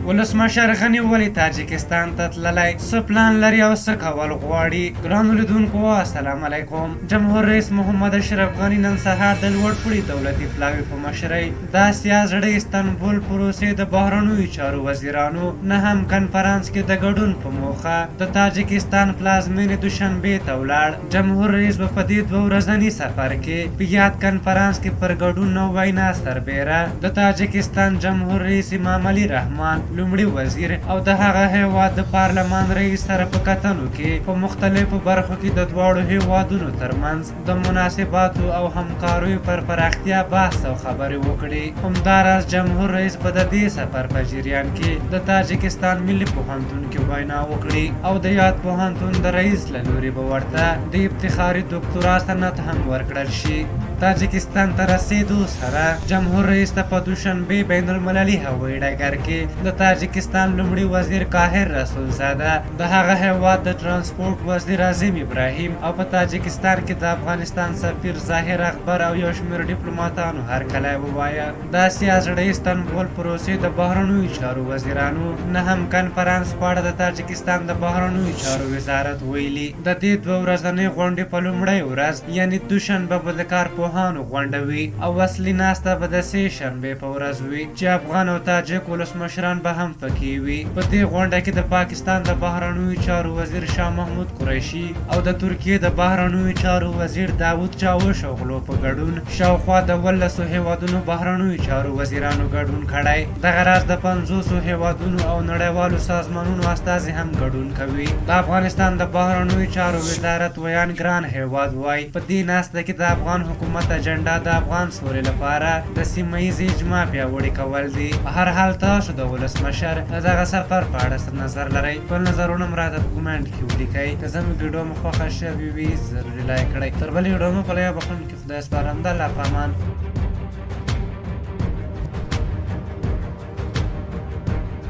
ولسمشر غني ولې تاجکستان ته تللی، څه پلان لري او څه کول غواړي؟ ګرانو لیدونکو السلام علیکم. جمهور رئیس محمد اشرف غني نن سهار د لوړپوړي دولتي پلاوي په مشرۍ د اسیا زړه استانبول پروسې د بهرنیو چارو وزیرانو نهم کنفرانس کې د ګډون په موخه د تاجکستان پلازمېنې دوشنبې ته ولاړ. جمهور رئیس به په دې دوه ورځني سفر کې په یاد کنفرانس کې پر ګډون او وینا سربېره د تاجکستان جمهور رئیس امام علي رحمان، لومړي وزیر او د هغه هېواد د پارلمان رئیس سره په کتنو کې په مختلفو برخو کې د دواړو هېوادونو ترمنځ د مناسباتو او همکاریو پر پراختیا بحث او خبرې وکړي. همداراز جمهور رئیس به د دې سفر په جریان کې د تاجکستان ملي پوهنتون کې وینا وکړي او د یاد پوهنتون د رئیس له لوري به ورته د افتخاري دوکتورا سند هم ورکړل شي. تاجکستان ته رسېدو سره جمهور رئیس ته په دوشنبه بین المللي هوایي ډګر کې د تاجکستان لومړي وزیر قاهر رسول زاده، د هغه هیواد د ترانسپورت وزیر عظیم ابراهیم او په تاجکستان کې د افغانستان سفیر ظاهر اخبر او یو شمېر ډیپلوماتانو هرکلی ووایه. د اسیا زړه استانبول پروسې د بهرنیو چارو وزیرانو نهم کنفرانس په اړه د تاجکستان د بهرنیو چارو وزارت ویلي، د دې دوه ورځنۍ غونډې په لومړۍ ورځ یعنې دوشنبه به د کارپوهانو غونډه وي او اصلي ناسته به د سې شنبې په ورځ وي چې افغان او تاجک ولسمشران به هم پکې وي. په دې غونډه کې د پاکستان د بهرنیو چارو وزیر شاه محمود قریشي او د ترکیې د بهرنیو چارو وزیر داود چاوش اوغلو په ګډون شاوخوا د 18 هېوادونو بهرنیو چارو وزیرانو ګډون کړی. دغه راز د 50 هېوادونو او نړیوالو سازمانونو استازي هم ګډون کوي. د افغانستان د بهرنیو چارو وزارت ویاند ګران هېواد وايي، په دې ناسته کې د افغان حکومت اجنډا د افغان سولې لپاره د سیمه ییزې اجماع پیاوړي کول دي. په هر حال تاسو د ولسمشر د دغه سفر په اړه څه نظر لرئ؟ خپل نظرونه مو راته په کومنټ کې ولیکئ. که زموږ ویډیو مو خوښه شوې وي، ضرور یې لایک کړئ. تر بلې ویډیو مو په لویه بخښونکي خدای سپارم. د الله په امان.